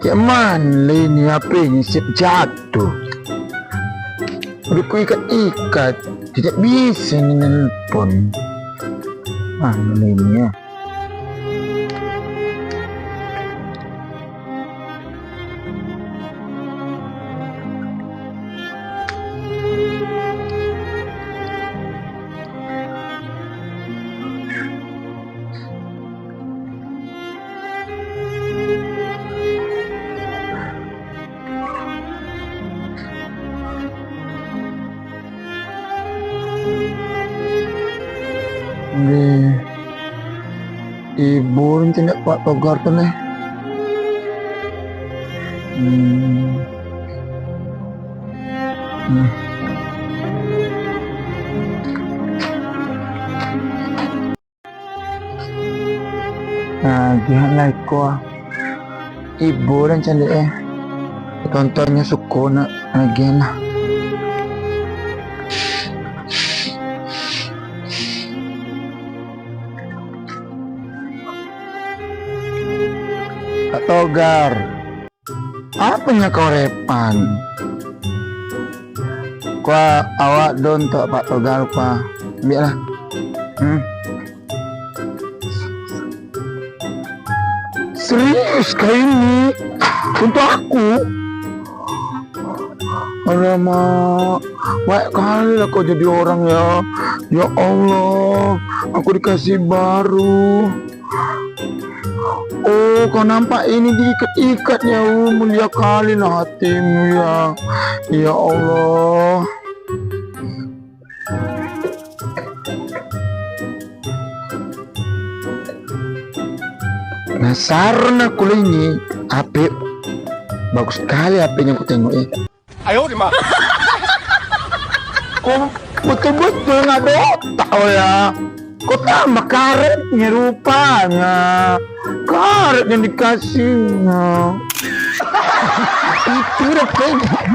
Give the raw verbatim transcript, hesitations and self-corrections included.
Cak mano lai ni, H P ni siap jatuah. Udah ku ikat-ikat, tidak bisa ni nelpon. Mano lai ni, ah. Deh, ibo rencana Pak Togar tu neh. Hmm. Hmm. Nah, agiah lah iko. Ibo dan cantik, eh. Tontonnyo suko nak agiah lah. Pak Togar. Aponyo kau repan? Kua awak don tu Pak Togar kua. Ambiaklah. Hmm. Serius kah ini? Untuk aku? Alamak, baik kali lah kau jadi orang ya. Ya Allah, aku dikasih baru. Oh, kau nampak ini diikat-ikat ya, uh, mulia kali lah hatimu ya. Ya Allah. Penasaran aku lah ini, H P bagus sekali H P-nyo aku tengok eh. Ayo, di ma? Kau betul-betul nggak ada otak kau ya. Kau tambah karetnya rupanya. Karet yang dikasihnya. Itu dah pegang.